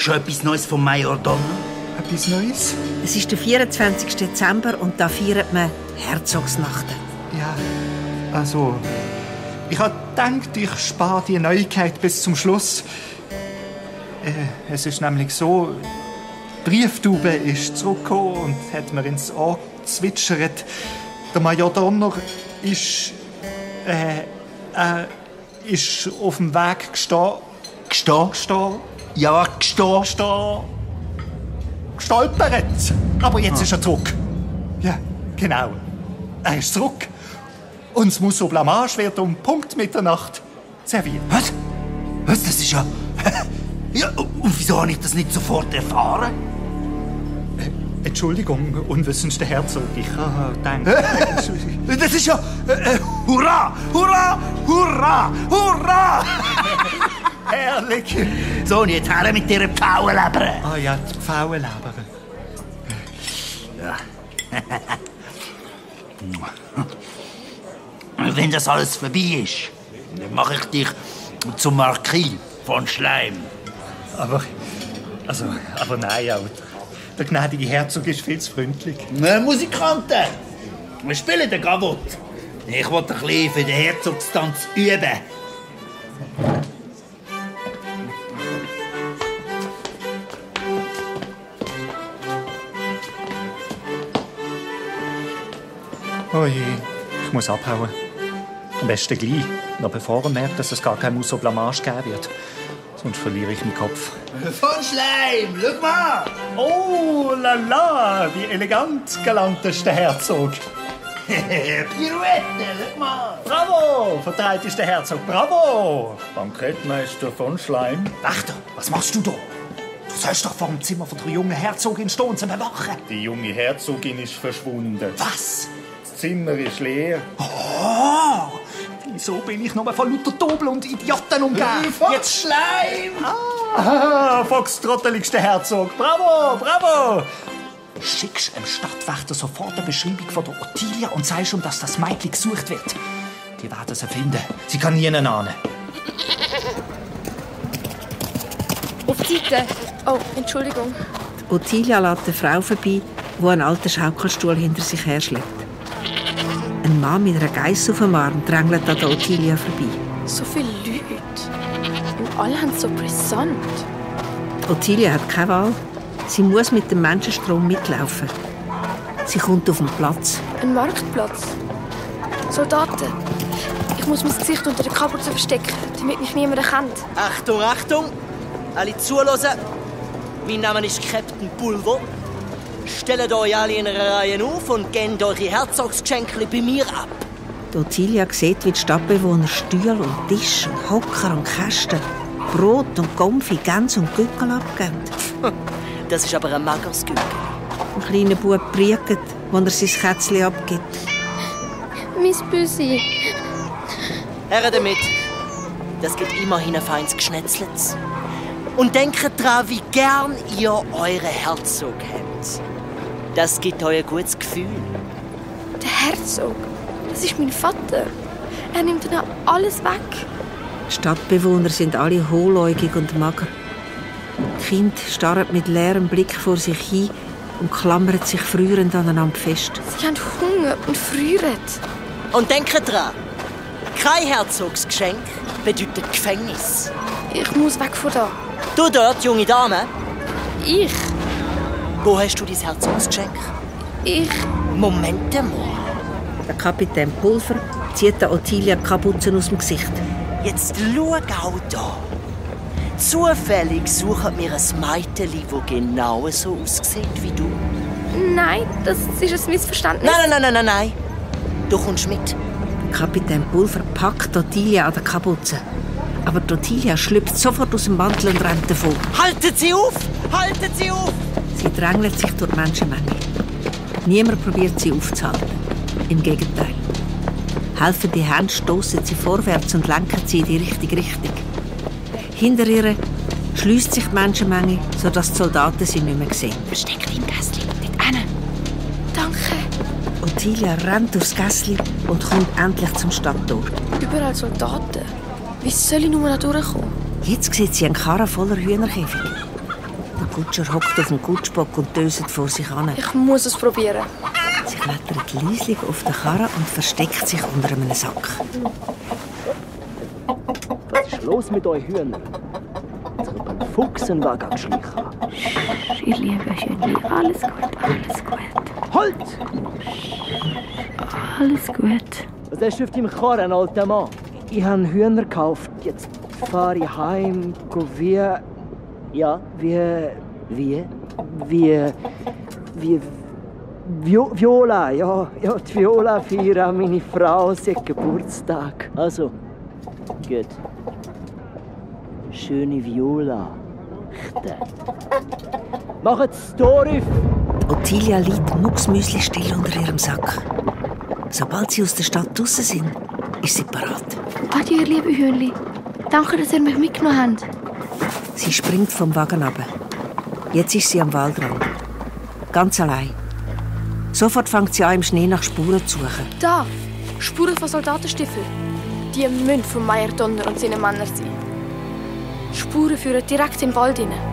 Schon etwas Neues vom Majordom? Etwas Neues? Es ist der 24. Dezember und da feiert man Herzogsnacht. Ja, also... Ich habe gedacht, ich spare die Neuigkeit bis zum Schluss. Es ist nämlich so... Die Brieftube ist zurückgekommen und hat mir ins Ohr gezwitschert. Der Major Donner ist auf dem Weg gestanden. Gestanden? Ja, gestanden. Gestolpert. Aber jetzt ist er zurück. Ja, genau. Er ist zurück. Und das Musso Blamage wird um Punkt Mitternacht serviert. Was? Was? Das ist ja... ja, und wieso habe ich das nicht sofort erfahren? Entschuldigung, unwissendster Herzog. Ich habe gedacht... Das ist ja... hurra! Hurra! Hurra! Hurra! Herrlich. So, und jetzt her mit dieser Pfauenleber. Ah ja, die Pfauenleber. Ja. Wenn das alles vorbei ist, dann mache ich dich zum Marquis von Schleim. Aber nein, auch der gnädige Herzog ist viel zu freundlich. Musikanten, wir spielen den Gavot. Ich will ein bisschen für den Herzogstanz üben. Oh je, ich muss abhauen. Am besten gleich, noch bevor er merkt, dass es gar kein Musso Blamage geben wird. Sonst verliere ich meinen Kopf. Von Schleim, schau mal! Oh, lala, wie elegant, galantester Herzog. Pirouette, schau mal! Bravo, verteidigster Herzog, bravo! Bankettmeister von Schleim. Wächter, was machst du da? Du sollst doch vor dem Zimmer von der jungen Herzogin stehen, zum Bewachen. Die junge Herzogin ist verschwunden. Was? Das Zimmer ist leer. Oh! Wieso bin ich nur von lauter Tobel und Idioten umgeben? Jetzt Schleim! Ah, foxtrotteligster Herzog, bravo, bravo! Schickst dem Stadtwächter sofort eine Beschreibung von der Ottilia und sagst ihm, dass das Mädchen gesucht wird. Die werden sie finden. Sie kann niemanden ahnen. Auf die Seite. Oh, Entschuldigung. Ottilia lässt eine Frau vorbei, die einen alten Schaukelstuhl hinter sich her schleppt. Ein Mann mit einer Geiss auf dem Arm drängelt an der Ottilia vorbei. So viele Leute. Und alle haben es so brisant. Ottilia hat keine Wahl. Sie muss mit dem Menschenstrom mitlaufen. Sie kommt auf den Platz. Ein Marktplatz. Soldaten. Ich muss mein Gesicht unter der Kapuze verstecken, damit mich niemand erkennt. Achtung, Achtung! Alle zuhören. Mein Name ist Captain Pulver. Stellt euch alle in einer Reihe auf und gebt eure Herzogsgeschenke bei mir ab. Die Ottilia sieht, wie die Stadtbewohner Stühle und Tisch und Hocker und Kästen, Brot und Konfi, Gänse und Gückel abgeben. Das ist aber ein mageres Gückel. Ein kleiner Bub prieket, als er sein Kätzchen abgibt. Mein Büsi. Her damit. Das gibt immerhin ein feines Geschnetzeltes. Und denkt daran, wie gern ihr eure Herzog habt. Das gibt euch ein gutes Gefühl. Der Herzog. Das ist mein Vater. Er nimmt dann alles weg. Die Stadtbewohner sind alle hohläugig und mager. Die Kinder starren mit leerem Blick vor sich hin und klammern sich frierend aneinander fest. Sie haben Hunger und frieren. Und denkt dran, kein Herzogsgeschenk bedeutet Gefängnis. Ich muss weg von da. Du dort, junge Dame. Ich? Wo hast du dein Herzogsgeschenk? Ich? Moment mal. Der Kapitän Pulver zieht der Ottilia die Kapuze aus dem Gesicht. Jetzt schau auch da. Zufällig suchen wir ein Mädchen, das genau so aussieht wie du. Nein, das ist ein Missverständnis. Nein. Du kommst mit. Der Kapitän Pulver packt Ottilia an der Kapuze. Aber Ottilia schlüpft sofort aus dem Mantel und rennt davon. Haltet sie auf! Haltet sie auf! Sie drängelt sich durch die Menschenmenge. Niemand probiert sie aufzuhalten. Im Gegenteil. Helfende Hände stoßen sie vorwärts und lenken sie in die richtige Richtung. Hinter ihr schließt sich die Menschenmenge, sodass die Soldaten sie nicht mehr sehen. Versteck dich im Gässli. Dort hin. Danke. Ottilia rennt aufs Gässli und kommt endlich zum Stadttor. Überall Soldaten. Wie soll ich nur da durchkommen? Jetzt sieht sie einen Karren voller Hühnerkäfig. Der Kutscher hockt auf dem Kutschbock und döset vor sich an. Ich muss es probieren. Sie klettert leislich auf den Karren und versteckt sich unter einem Sack. Was ist los mit euch Hühnern? Als ob ein Fuchs einen Wagen geschlichen hat. Ich liebe Schönli. Alles gut, alles gut. Halt! Alles gut. Was hast du auf deinem Karren, alter Mann? Ich habe Hühner gekauft. Jetzt fahre ich heim. Ja, Viola, ja, die Viola feiert an meine Frau, sie hat Geburtstag. Also, gut. Schöne Viola. Echte. Macht das Tor auf! Ottilia liegt mucksmüsli-still unter ihrem Sack. Sobald sie aus der Stadt draussen sind, ist sie parat. Adieu, ihr lieben Hühnli. Danke, dass ihr mich mitgenommen habt. Sie springt vom Wagen runter. Jetzt ist sie am Waldrand. Ganz allein. Sofort fängt sie an, im Schnee nach Spuren zu suchen. Da! Spuren von Soldatenstiefeln. Die müssen von Meier Donner und seinen Männern sein. Spuren führen direkt in den Wald hinein.